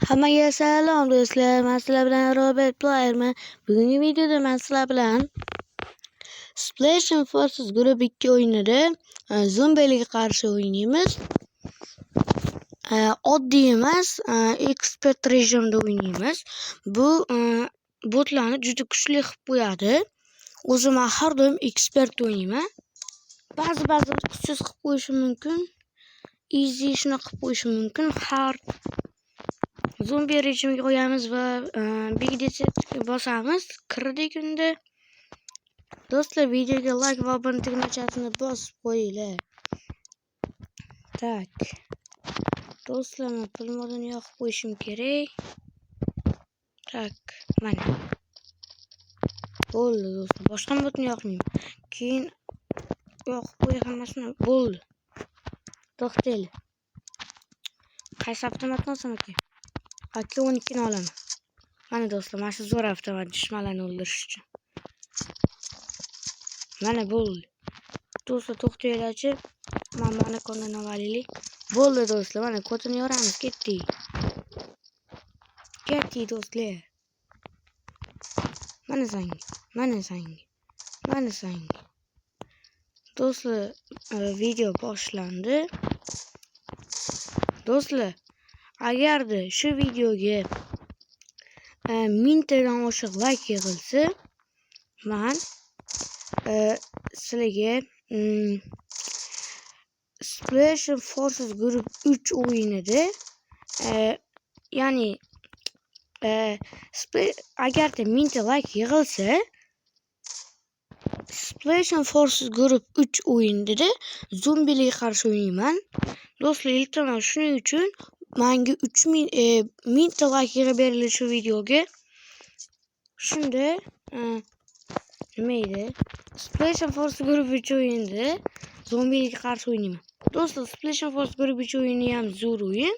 Hammaga salom do'stlar, men sizlar bilan Robert Playerman. Bugungi videoda men sizlar bilan Splash Forces Group 2 o'yinida zombilarga qarshi o'ynaymiz. Oddiy emas, ekspert rejimda o'ynaymiz. Bu botlarni juda kuchli qilib qo'yadi. O'zim har doim ekspert o'ynayman. Ba'zi-ba'zi kuchsiz qilib qo'yishim mumkin. Easy shuni qilib qo'yishim mumkin. Hard zombi rejimiga qo'yamiz va Big Detectga bosamiz. Kirdik unda. Do'stlar, videoga like va obuna tugmachasini bosib qo'yinglar. Так. Do'stlar, men pul modini yoqib qo'yishim kerak. Так, mana. Bo'ldi do'stlar. Boshqa modni yoqmayman. Keyin yoqib qo'y hammasini. Bo'ldi. To'xtanglar. Qaysi avtomatni olsam ekan? AK-12 ni olaman. Mana do'stlar, mana shu zo'r avtomat dushmanlarni o'ldirish uchun. Mana bo'ldi. Do'stlar, to'xtanglarchi. Mana buni kodini olaylik. Bo'ldi do'stlar, mana kodini yoramiz, ketdik. Ketdik do'stlar. Mana sanga, mana sanga, mana sanga. Do'stlar, video boshlandi. Do'stlar, agarda shu videoga 1000 tadan oshiq like yig'ilsa, man sizlarga Splash Forces Group 3 o'yinida, ya'ni agarda 1000 ta like yig'ilsa, Splash Forces Group 3 o'yinida zombilarga qarshi o'ynayman. Do'stlar, iltimos, shuning uchun manga 3000 1000 ta like yig'ib beringlar shu videoga. Shunda nima edi? Splash Force Group 3 o'yinida zombilarga qarshi o'ynayman. Do'stlar, Splash Force Group 3 o'yini ham zo'r o'yin.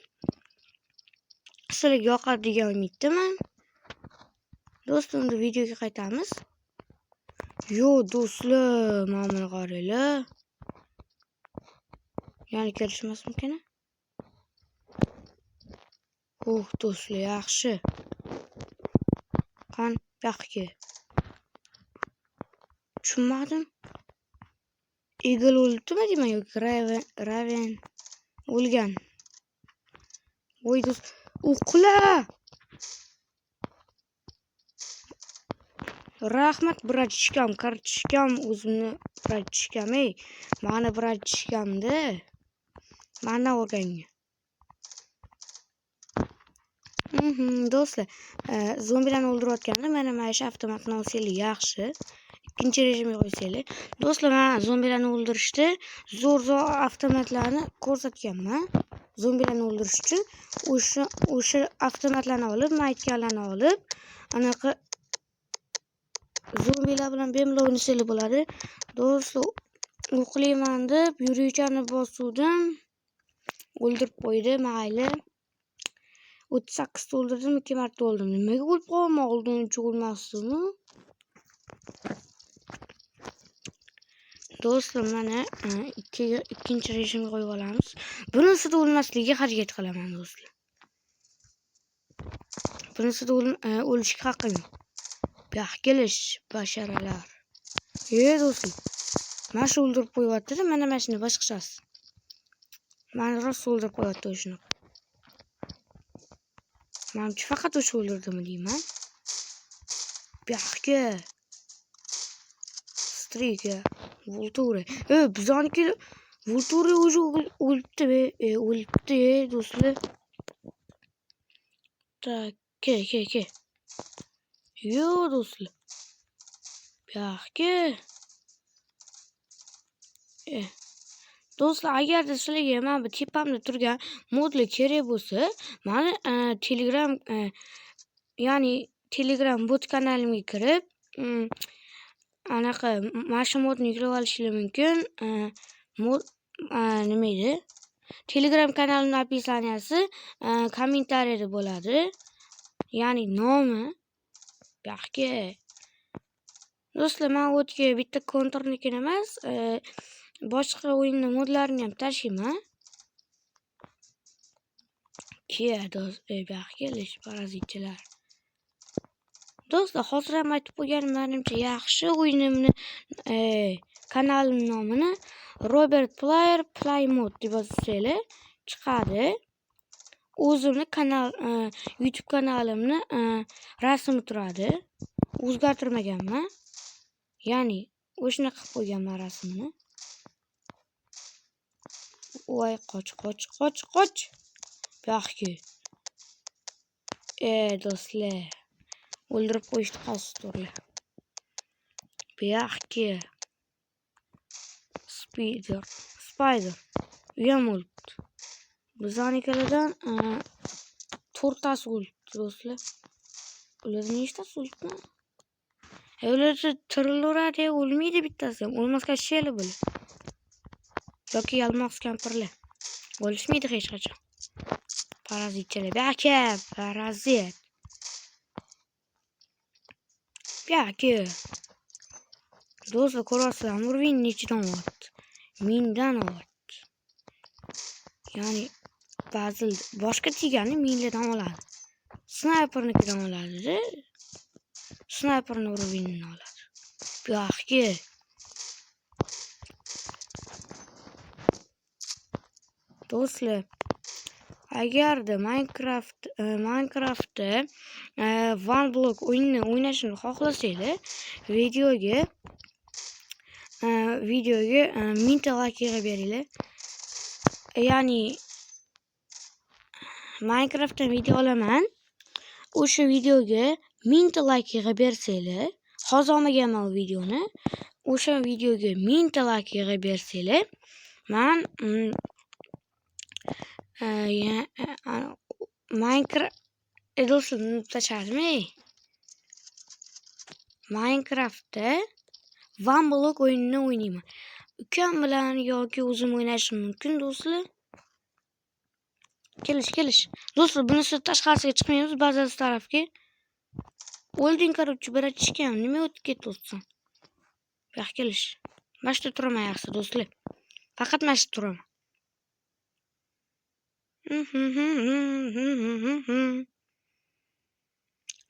Sizlarga yoqadi degan umiddaman. Do'stlar, unda videoga qaytamiz. Yo, do'stlar, mana buni qaranglar. Ya'ni kelishmasmikin? Uh, do'stlar, yaxshi. Qani, bu yoqqa kel. Tushunmadim. Eagle o'libdimi deyman yoki Raven o'lgan. Voy do'st, uqla! Rahmat, братишка m, kartishkam, o'zimni братишка m, ey. Mani братишка mda. Mandan o'rganga. Do'stlar, zombilarni o'ldirayotganda mana shu avtomatni olsanglar yaxshi. Ikkinchi rejimga qo'ysanglar. Do'stlar, men zombilarni o'ldirishda zo'r-zo'r avtomatlarni ko'rsatganman. Zombilarni o'ldirish uchun o'sha avtomatlarni olib, men aytganlarni olib, anaqa zombilar bilan bemalol o'ynasanglar bo'ladi. Do'stlar, o'qlayman deb yurikchani bosuvdim. O'ldirib qo'ydi, mayli. 38 ta o'ldirdim, 2 marta o'ldim. Nimaga o'lib qolyapman? Oldin uncha o'lmasdim-u. Do'stlar, mana ikkinchi rejimga qo'yib olamiz. Bunisida o'lmasligiga harakat qilaman, do'stlar. Bunisida o'lishga haqqim yo'q. Bu yoqqa kelish, basharalar. E, do'stlar. Mana shu o'ldirib qo'yyapti-da, mana shuni boshqachasi. Mani rost o'ldirib qo'yapti o'shuni. Manimcha faqat o'sha o'ldirdimi deyman. Bu yoqqa. Strika. Vulture. E, bizaniki Vulture уже o'libdi, o'libdi, do'stlar. Так, ke, ke, ke. Yo'q, do'stlar. Bu yoqqa. E. Do'stlar, agarda sizlarga mana bu tepamda turgan modlar kerak bo'lsa, mani Telegram, ya'ni Telegram bot kanalimga kirib, anaqa mana shu modni yuklab olishinglar mumkin. Mod nima edi? Telegram kanalimning описания si kommentariyada bo'ladi. Ya'ni nomi bu yoqqa. Do'stlar, men o'tga bitta Counternikini emas, boshqa o'yinni modlarini ham tashiyman. Buyoqqa kelish parazitchilar. Do'stlar, hozir ham aytib qo'yganim menimcha yaxshi o'yinimni kanalim nomini Robert Player Play Mod deb yozsanglar chiqadi. O'zimni kanal YouTube kanalimni rasmi turadi. O'zgartirmaganman. Ya'ni o'shanaqa qilib qo'yganman rasmini. Voy, qoch, qoch, qoch, qoch. Buyoqqa. Do'stlar. O'ldirib qo'yishdi qaysidirlar. Buyoqqa. Spider, Spider. U ham o'libdi. Bizanikilardan to'rttasi o'libdi, do'stlar. Ulardan nechtasi o'libdi? Ular tirilaveradi, o'lmaydi bittasi ham. O'lmas kashshaylar bular. Yoki yalmoq kampirlar. O'lishmaydi hech qachon. Parazitchilar. Buyoqqa, parazit. Buyoqqa. Do'stlar, ko'ryapsizlarmi? Уровень nechidan olyapti? 1000 dan olyapti. Ya'ni ba'zi boshqa tegani minglardan oladi. Snaypernikidan oladi-da. Snayperni уровень ini oladi. Buyoqqa. Do'stlar, agarda Minecraftda One Block o'yinini o'ynashni xohlasanglar, videoga 1000 ta layk yig'ib beringlar. Ya'ni Minecraftdan video olaman. O'sha videoga 1000 ta layk yig'ib bersanglar, hozir olmaganman u videoni. O'sha videoga 1000 ta layk yig'ib bersanglar, man Minecraft, do'stlar, tashladim ey. Minecraftda One Block o'yinini o'ynayman. Ukam bilan yoki o'zim o'ynashim mumkin, do'stlar. Kelish, kelish. Do'stlar, bunisi tashqarisiga chiqmaymiz, bazasi tarafga. O'lding, короче, братишка m. Nima o'tib ketyapsan? Bu yoqqa kelish. Mana shu yerda turaman yaxshi, do'stlar. Faqat mana shu yerda turaman.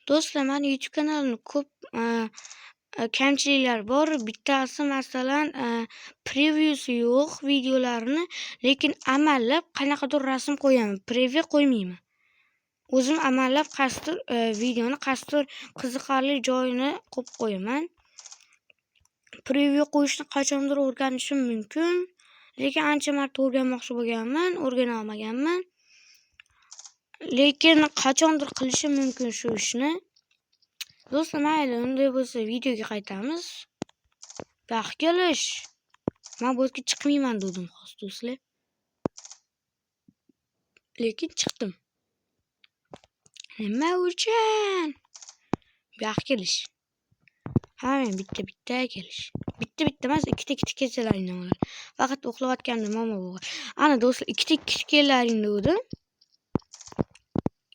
Do'stlar, mani YouTube kanalimda ko'p kamchiliklar bor. Bittasi, masalan, previewsi yo'q videolarni, lekin amallab qanaqadir rasm qo'yaman. Preview qo'ymayman. O'zim amallab qaysidir videoni qaysidir qiziqarli joyini qo'yib qo'yaman. Preview qo'yishni qachondir o'rganishim mumkin, lekin ancha marta o'rganmoqchi bo'lganman, o'rgana olmaganman. Lekin qachondir qilishim mumkin shu ishni. Do'stlar, mayli, unday bo'lsa videoga qaytamiz. Bu yoqqa kelish. Men bu yerga chiqmayman dedim hozir, do'stlar. Lekin chiqdim. Nima uchun? Bu yoqqa kelish. Ha, men bitta-bitta kelish. Bitta-bitta emas, ikkita-ikkita kelsalaringdan bo'ladi. Faqat uxlayotganda muammo bo'lgan. Ana do'stlar, ikkita-ikkita kellaring degandim.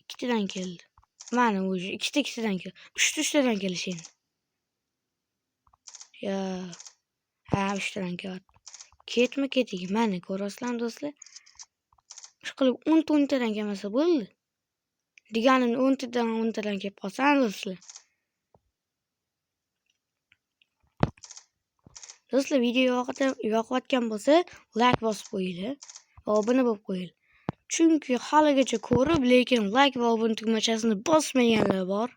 Ikkitadan keldi. Mana уже ikkita ikkitadan keldi. Uchta uchtadan kelish endi. Yo. Ha, uchtadan kelyapti. Ketma ketiga. Mana ko'ryapsizlarmi, do'stlar? Shu qilib 10 ta 10 tadan kelmasa bo'ldi. Deganim 10 tadan 10 tadan kelib qolsa, do'stlar. Do'stlar, video yoqayotgan bo'lsa, like bosib qo'yinglar va obuna bo'lib qo'yinglar. Chunki haligacha ko'rib, lekin like va obuna tugmachasini bosmaganlar bor.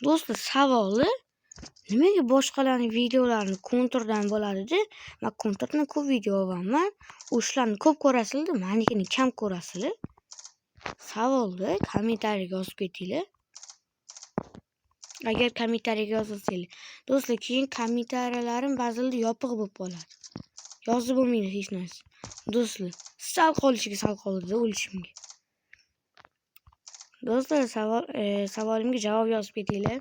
Do'stlar, savoli: nimaga boshqalarning videolarini konturdan bo'ladida, men konturdan ko'p video olaman. O'shalarni ko'p ko'rasizlar, menikini kam ko'rasizlar. Savolni kommentariyaga yozib ketinglar. Agar kommentariyaga yozilsanglar. Do'stlar, keyin kommentariyalarim ba'zida yopiq bo'lib qoladi. Yozib bo'lmaydi hech narsa. Do'stlar, sal qolishiga sal qoldi o'lishimga. Do'stlar, savolimga javob yozib ketinglar.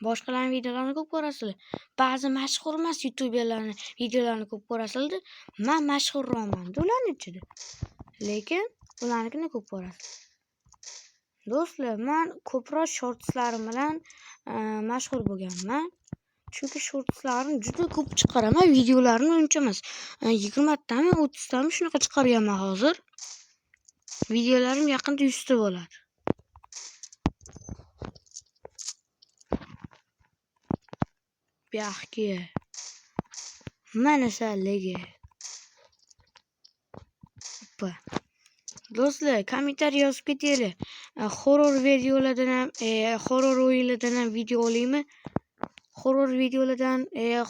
Boshqalarning videolarini ko'p ko'rasizlar. Ba'zi mashhur emas youtuberlarning videolarini ko'p ko'rasizlar. Men mashhurroqman ularning ichida. Lekin ularnikini ko'p ko'rasiz. Do'stlar, men ko'proq shortslarim bilan mashhur bo'lganman. Chunki shortslarimni juda ko'p chiqaraman, videolarimni uncha emas. 20 tami, 30 tami shunaqa chiqarganman hozir. Videolarim yaqinda 100 ta bo'ladi. Buyoqqa. Mana salligi. Hoppa. Do'stlar, kommentariy yozib ketinglar. Horror videolardan ham, horror o'yinlardan ham video olaymi? Horror videolardan,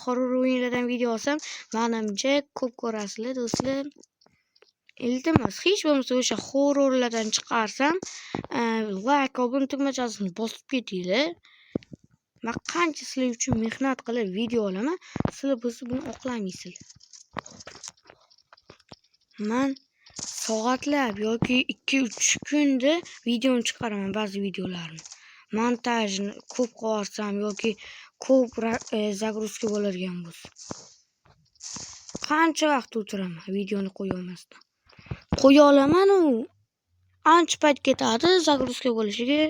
horror o'yinlardan video olsam, menimcha ko'p ko'rasizlar, do'stlar. Iltimos, hech bo'lmasa o'sha horrorlardan chiqarsam, like obuna tugmachasini bosib ketinglar. Men qancha sizlar uchun mehnat qilib video olaman, sizlar bo'lsa buni oqlamaysizlar. Men soatlab yoki 2-3 kunda videoni chiqaraman ba'zi videolarni. Montajni ko'p qilarsam yoki ko'p загрузка bo'ladigan bo'lsa. Qancha vaqt o'tiraman videoni qo'ya olmasdan. Qo'ya olaman-u, ancha payt ketadi загрузка bo'lishiga.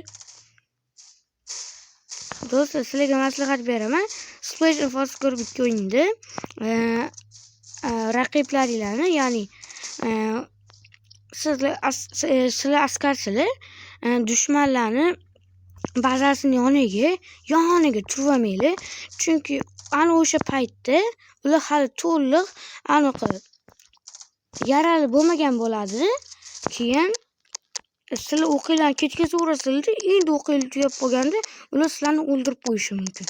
Do'stlar, sizlarga maslahat beraman. Splash Force ko'rib ikki o'yinda raqiblaringlarni, ya'ni sizlar askarsizlar, dushmanlarni bazasini yoniga turib. Chunki ana o'sha paytda ular hali to'liq anaqa yarali bo'lmagan bo'ladi. Keyin sizlar o'qinglarni ketkazaverasizlar, endi o'qinglar tugab qolganda ular sizlarni o'ldirib qo'yishi mumkin.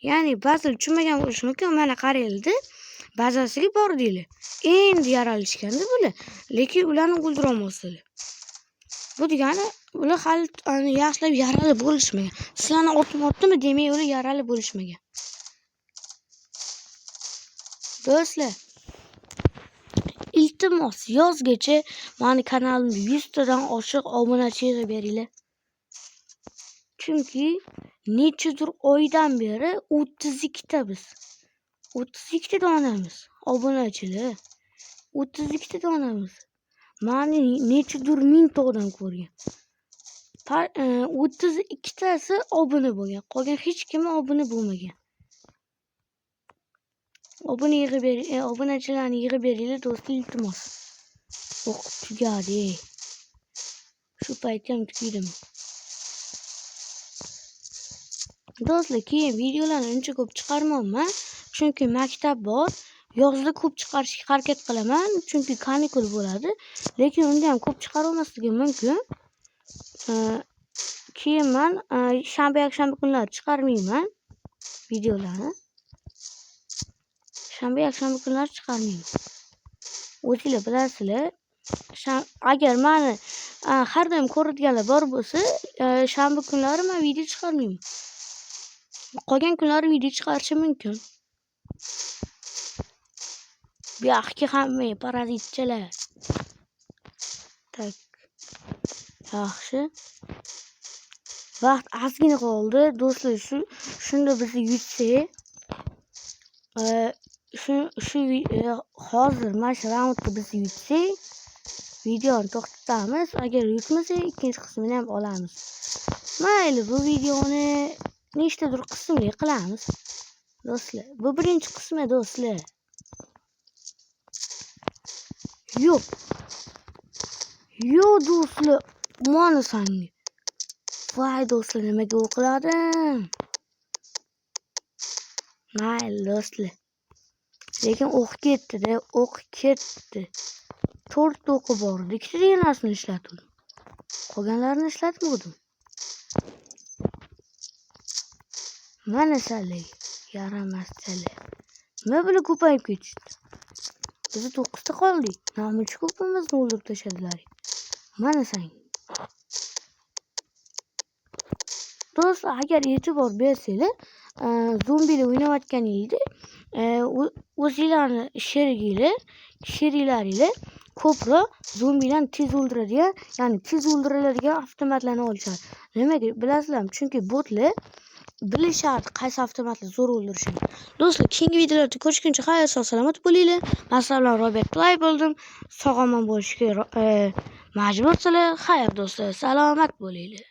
Ya'ni ba'zilar tushunmagan bo'lishi mumkin. Mana qaranglar, bazasiga bordinglar. Endi yaralishganda bular, lekin ularni o'ldira olmaysizlar. Bu degani ular hali yaxshilab yarali bo'lishmagan. Sizlarni otib-otdimi, demak ular yarali bo'lishmagan. Do'stlar, iltimos, yozgacha meni kanalimga 100 tadan oshiq obunachi yig'ib beringlar. Chunki nechadir oydan beri 32 ta biz. 32 ta donamiz obunachilar. 32 ta donamiz. Meni nechadir mingta odam ko'rgan. 32 tasi obuna bo'lgan. Qolgan hech kimi obuna bo'lmagan. Obuna yig'ib ber, obunachilarni yig'ib beringlar do'stlar, iltimos. O'qib tugadi. Shu paytda ham tugaydimi? Do'stlar, keyin videolarni uncha ko'p chiqarmayman, chunki maktab bor. Yozda ko'p chiqarishga harakat qilaman, chunki kanikul bo'ladi. Lekin unda ham ko'p chiqara olmasligim mumkin. Keyin men shanba, yakshanba kunlari chiqarmayman videolarni. Shanba, yakshanba kunlari chiqarmayman. O'zinglar bilasizlar. Agar meni har doim ko'radiganlar bor bo'lsa, shanba kunlari men video chiqarmayman. Qolgan kunlari video chiqarishim mumkin. Bu yoqqa hamma parazitchalar. Tak. Yaxshi. Vaqt ozgina qoldi. Do'stlar, shunda bizni yutsak, shu hozir mana shu raundda bizni yutsak, videoni to'xtatamiz. Agar yutmasak, ikkinchi qismini ham olamiz. Mayli, bu videoni nechtadir qismli qilamiz. Do'stlar, bu birinchi qismi do'stlar. Yo'q. Yo'q do'stlar, mana sanga. Voy do'stlar, nimaga o'qiladim? Mayli do'stlar. Lekin o'q ketdi-da, o'q ketdi. 4 ta o'qi bor edi. Ikkita narsani ishlatdim. Qolganlarini ishlatmadim. Mana salik, yaramaschalar. Nima bilan ko'payib ketishdi? Biz 9 ta qoldik. Namuncha ko'pimizni o'ldirib tashladilar. Mana sen. Do'stlar, agar e'tibor bersanglar, zombilar o'ynayotganingizda, o'zinglarni sheriklaringlar ko'proq zombilarni tez o'ldiradigan, ya'ni tez o'ldiriladigan avtomatlarni olishadi. Nimaga bilasizlarmi? Chunki botlar bilishadi qaysi avtomatlar zo'r o'ldirishini. Do'stlar, keyingi videolarda ko'rishguncha xayr, sog' salomat bo'linglar. Masalan, Robert Play bo'ldim. Sog' omon bo'lishga majbursizlar. Xayr do'stlar, salomat bo'linglar.